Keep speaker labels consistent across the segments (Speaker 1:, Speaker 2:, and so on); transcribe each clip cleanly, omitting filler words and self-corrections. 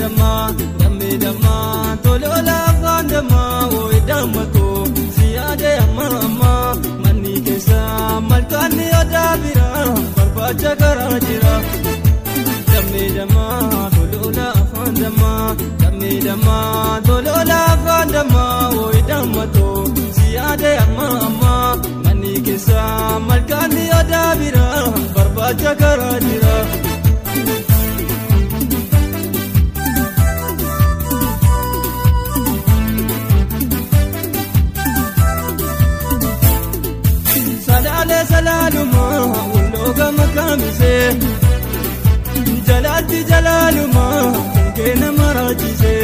Speaker 1: Damma dammi damma tolola afaan damma wooyi damma koo si yaade amma amma manni keessa malkaanni odaa bira barbaacha karaa jira. Dammi damma tolola afaan damma dammi damma tolola afaan damma wooyi damma koo si yaade amma amma manni keessa malkaanni odaa bira barbaacha karaa jira. Salale salaluma walloga makamise Jalalti jalaluma keena marajise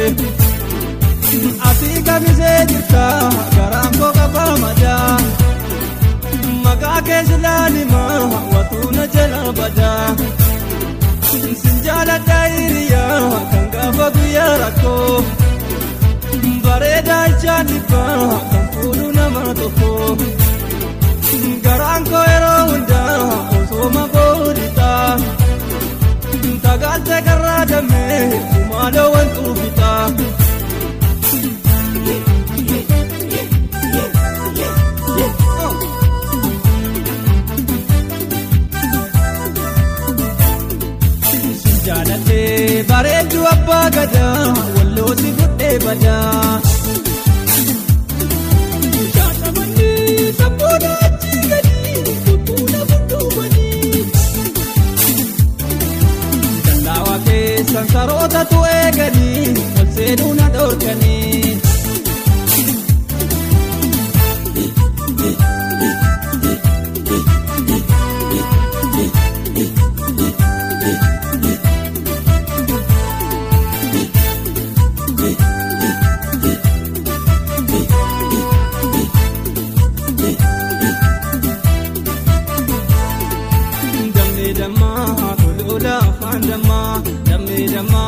Speaker 1: Ati kamise jirta garaan koo qabaa madaa Maqaa kee silaalima watuuna jala badaa Sin jaaladha hiriyaa kan gaafa guyyaa rakkoo Bareedaa ijaan dhibbaa kan fuudhu nama tokko. Garaan koo yeroo hundaa osoo boodita Tagaalte karraa damee maaloo wantu bita. Jaalatee bareedduu abbaa gadaa walloo si fudhee badaa. Sansaroota tu eeganii ol seenuu na dhorkanii. Dammi damma tolola afaan damma. Dammi damma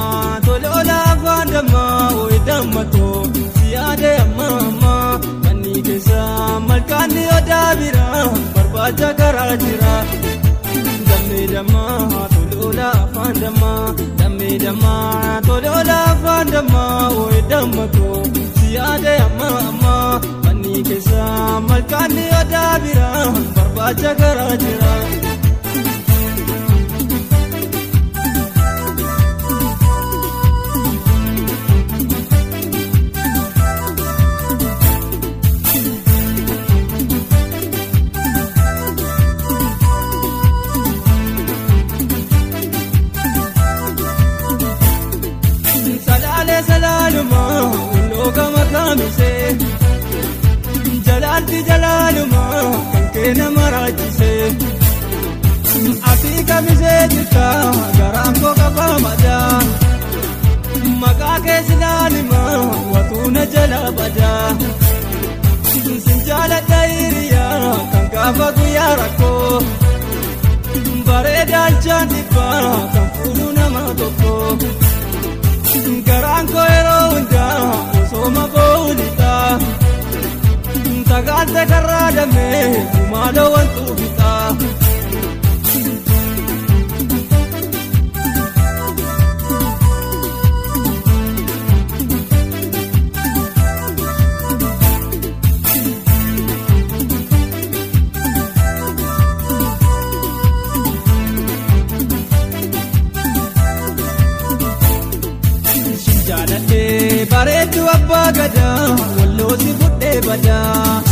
Speaker 1: tolola afaan damma wooyi damma too si yaade amma amma manni keessa malkaanni odaa bira barbaacha karaa jira. Dammi damma tolola afaan damma dammi damma tolola afaan damma wooyi damma too si yaade amma amma manni keessa malkaanni odaa bira barbaacha karaa jira. Salale salaluma walloga makamise Jalalti jalaluma kan keena marajise Ati kamise jirta garaan koo qabaa madaa Maqaa kee silaalima watuuna jala badaa Sin jaaladha hiriyaa kan gaafa guyyaa rakkoo Bareedaa ijaan dhibbaa kan fuudhu nama tokko. Garaan koo yeroo hundaa osoo boodita Tagaalte karraa damee maaloo wantu bita. Jaalatee bareedduu abbaa gadaa walloo si fudhee badaa.